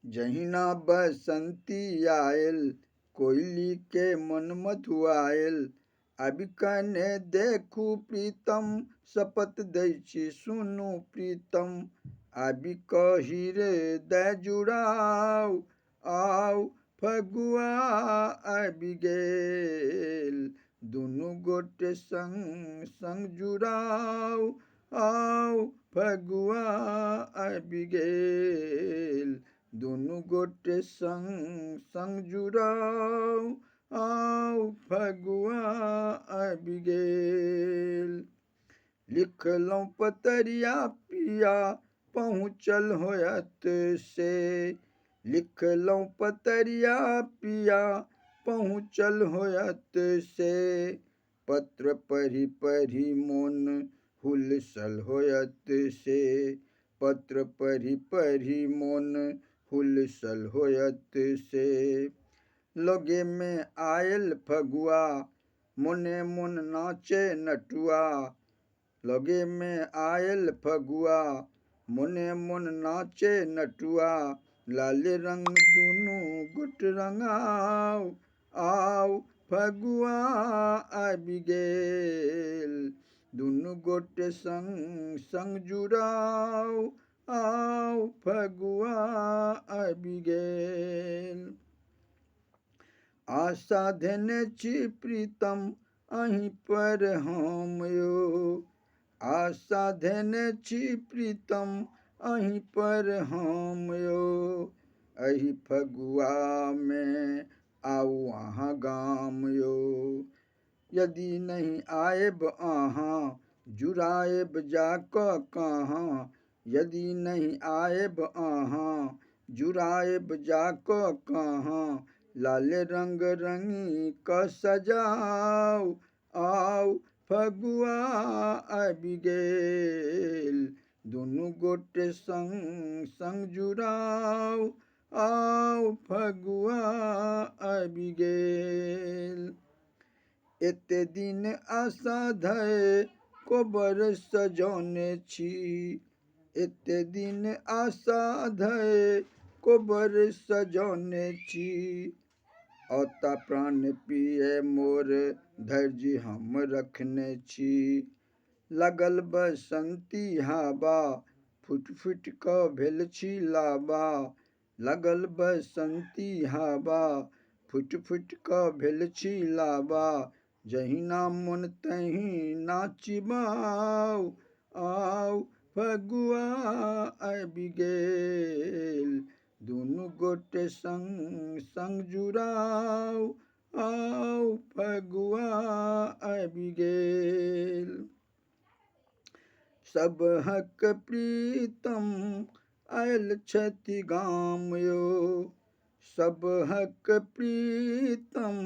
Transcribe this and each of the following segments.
जहिना बसन्ती आयल, कोयली के मन मधुआयल। आबि कने देखू प्रीतम, शपथ दै छी सुनू प्रीतम। आबि कऽ हृदय जुड़ाउ, आउ फगुआ आबि गेल। दुनू गोटे संग संग जुड़ाउ, आउ फगुआ आबि गेल। दुनू गोटे संग संग जुड़ाउ, आउ फगुआ आबि गेल। लिखलहुँ पतरिया पिया पहुँचल होयत से, लिखलहुँ पतरिया पिया पहुँचल होयत से। पत्र पढ़ि पढ़ि मोन हुलसल होयत से, पत्र पढ़ि पढ़ि मोन हुलसल होयत से। लगेमे आयल फगुआ, मोने मोन नाचे नटुआ। लगेमे आयल फगुआ, मोने मोन नाचे नटुआ। लाल रंग दुनू गोट रंगाउ, आउ फगुआ आबि गेल। दुनू गोटे संग संग जुड़ाउ, आउ फगुआ आबि गेल। आशा धेने छी प्रीतम अहीं पर हम यो, आशा धेने छी प्रीतम अहीं पर हम यो। एहि फगुआमे आउ अहाँ गाम यो। यदि नहि आयब अहाँ, जुड़ायब जा कऽ कहाँ। यदि नहि आयब अहाँ, जुड़ायब जा कऽ कहाँ। लाल रंग रंगि कऽ सजाउ, आउ फगुआ आबि गेल। दुनू गोटे संग संग जुड़ाउ, आउ फगुआ आबि गेल। एते दिन आशा धय कोबर सजौने छी, एते दिन आशा धय कोबर सजौने छी। औता प्राण पिय मोर धैर्य हम रखने छी। लगल बसन्ती हवा, फुटि फुटि कऽ भेल छी लाबा। लगल बसन्ती हवा, फुटि फुटि कऽ भेल छी लाबा। जहिना मोन तहिना चिबाउ, आउ फगुआ आबि गेल। दुनू गोटे संग संग जुड़ाउ, आउ फगुआ आबि गेल। सबहक प्रीतम आयल छथि गाम यो, सबहक प्रीतम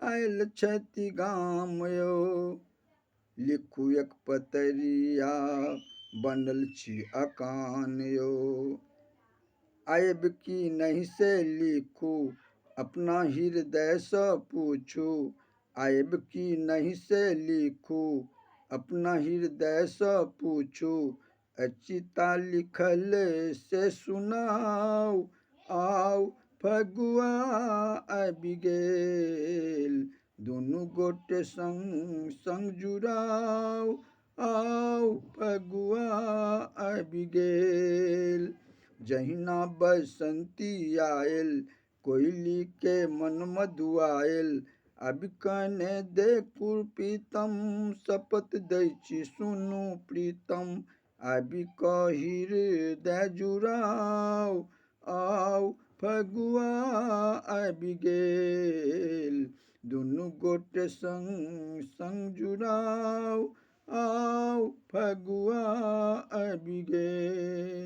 आयल छथि गाम यो। लिखू एक पतरिया बनल छी अकान यो। आयब की नहि से लिखू, अपना हृदयसँ पूछू। आयब की नहि से लिखू, अपना हृदयसँ पूछू। अचिता लिखल से सुनाउ, आउ फगुआ आबि गेल। दुनू गोटे संग संग जुड़ाउ, आउ फगुआ आबि गेल। जहिना बसन्ती आयल, कोयली के मन मधुआयल। आबि कने देखू प्रीतम, शपथ दै छी सुनू प्रीतम। आबि कऽ हृदय जुड़ाउ, आउ फगुआ आबि गेल। दुनू गोटे संग संग जुड़ाउ, आउ फगुआ आबि गेल।